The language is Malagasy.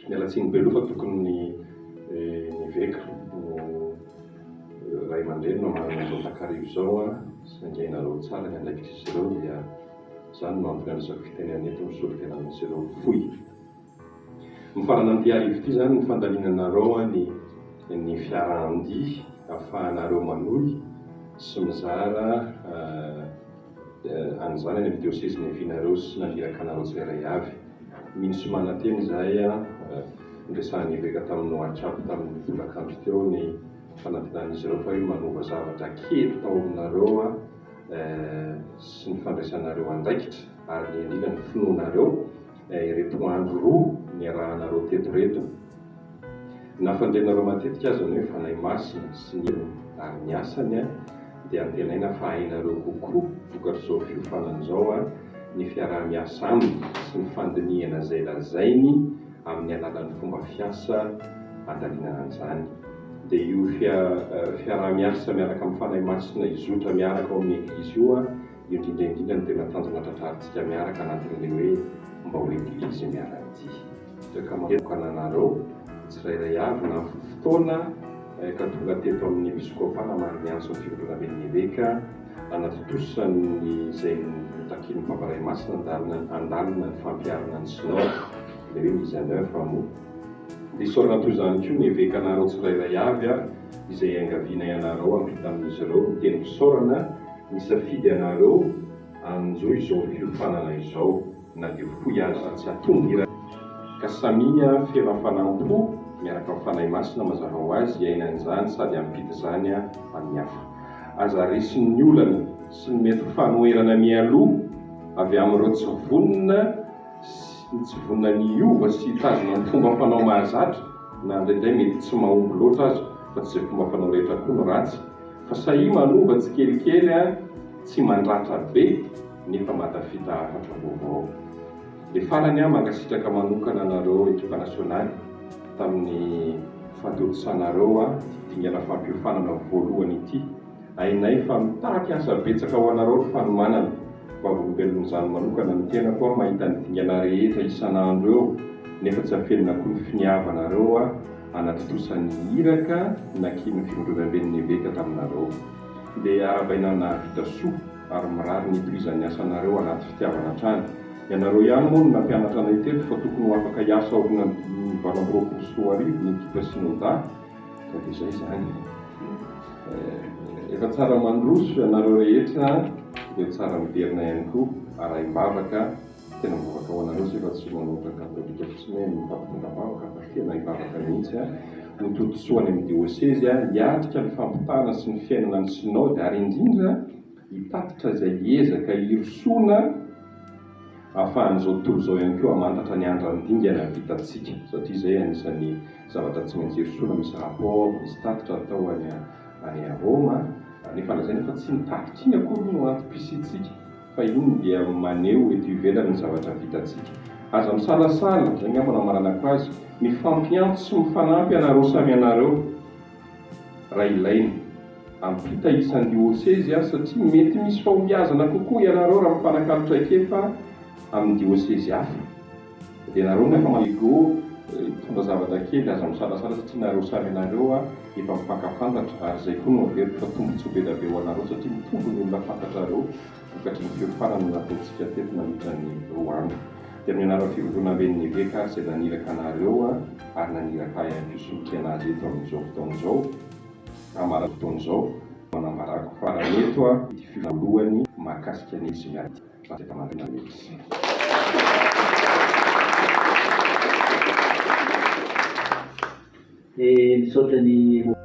Miala tsiny be aloha fa tokony ny eveka no ray aman-dreny no manana an'izao takariva izao saingy hainareo tsara ny andraikitr'izy ireo dia izany no antony andraisako fitenenana eto misolo tena an'izy ireo fohy. Mifarana amin'ity hariva ity izany ny fandalinanareo ny ny fiarahan-dia ahafahanareo manohy sy mizara an'izany any amin'ny diosezy niavianareo sy naniraka anareo tsirairay avy. Mino sy manantena izahay niresahan'ny eveka tamin'ny WhatsApp tamin'ny tolakandro teo ny fanantenan'izy ireo fa hoe manova zavatra kely tao aminareo sy ny fandraisanareo andraikitra ary ny indrindra ny finoanareo ireto andro roa niarahanareo teto ireto. Na fandrenareo matetika aza ny hoe Fanahy Masina sy ny heriny ary ny asany dia antenaina fa hainareo kokoa vokatr'izao fiofanana izao ny fiaraha-miasa aminy sy ny fandinihana izay lazainy amin'ny alalan'ny fomba fiasa andalinana an'izany. Dia io fiaraha-miasa miaraka amin'ny Fanahy Masina hizotra miaraka ao amin'ny Eglizy io Io indrindra indrindra no tena tanjona tratrarintsika miaraka anatin'ilay hoe mba ho Eglizy miara-dia. Toaka manokana anareo tsirairay avy na fotoana ka tonga teto amin'ny Episkopa namaly ny antson'ny Fivondronamben'ny Eveka nanatontosa ny izay notakian'ny Papa Ray Masina handalina handalina ny fampiharana ny Synode, ilay hoe mise en oeuvre moa. Dia isaorana toy izany koa ny Evekanareo tsirairay avy izay iangavianay anareo hampita amin'izy ireo ny teny fisaorana Nisafidy anareo hanjo izao fiofanana izao na dia fohy aza tsy hatombo ka samia feno hafanam-po miaraka amin'ny Fanahy Masina mazava ho azy hiaina an'izany sady hampita izany amin'ny hafa. Aza resin'ny olana sy ny mety ho fanoherana mialoha avy amin'ireo tsy vonona sy ny tsy vonona ny hiova sy hitazona ny fomba fanao mahazatra na indraindray mety tsy mahomby loatra aza fa tsy izay fomba fanao rehetra koa no ratsy Fa sahia manova tsikelikely an, tsy mandratra be nefa mahatafita hafatra vaovao. Dia farany aho mankasitraka manokana anareo ekipa nasionaly tamin'ny fahatontosanareo ity dingana fampiofanana voalohany ity. Hainay fa mitaky asa betsaka ho anareo ny fanomanana. Vavolombelon'izany manokana ny tenako aho mahita ny dingana rehetra isan'andro eo nefa tsy afenina koa ny finiavanareo hanatontosa ny iraka nakian'ny Fivondronamben'ny Eveka taminareo. Dia arahabaina nahavita soa ary mirary ny hitohizan'ny asanareo anaty fitiavana hatrany. Ianareo ihany moa no nampianatra anay teto fa tokony ho afaka hiasa aorian'ny 2028 ny ekipa Synoda ka dia izay izany. Efa tsara mandroso ianareo rehetra dia tsara miverina ihany koa arahim-bavaka. Tena mivavaka ho anareo zay fa tsy manao ohatran'ny katolika fotsiny hoe mifampitondra vavaka fa tena hivavaka mihitsy a! Ho todisoa any amin'ny diosezy a! Hiatrika ny fampitana sy ny fiainana ny sinaody ary indrindra hitatitra izay ezaka hirosoana ahafahan'izao tontolo izao ihany koa hamantatra ny andran-dingana vitantsika satria izay anisan'ny zavatra tsy maintsy hirosoana misy rapport, misy tatitra atao any any Roma nefa lazaina fa tsy ny tatitra iny akory no antom-pisiantsika. Fa iny dia maneho eto ivelany ny zavatra vitantsika. Aza misalasala, izay angamba no hamaranako azy, mifampiantso sy mifanampy ianareo samy ianareo raha ilaina. Ampita isan-diosezy aho satria mety misy fahombiazana kokoa ianareo raha mifanakalo traikefa amin'ny diosezy hafa. Dia nareo nefa manao ego hitondra zavatra kely, aza misalasala satria nareo samy ianareo efa mifankafantatra ary izay koa no averiko fa tombotsoa be dia be ho anareo satria mitombo ny olona fantatrareo vokatry ny fiofanana nataontsika teto nandritra ny roa andro. Dia amin'ny anaran'ny Fivondronamben'ny Eveka ary izay naniraka anareo ary naniraka ahy ihany koa solon-tena azy eto amin'izao fotoana izao, hamara fotoana izao no anambarako farany eto ity fiofanana voalohany mahakasika ny Eglizy Misaotra ny.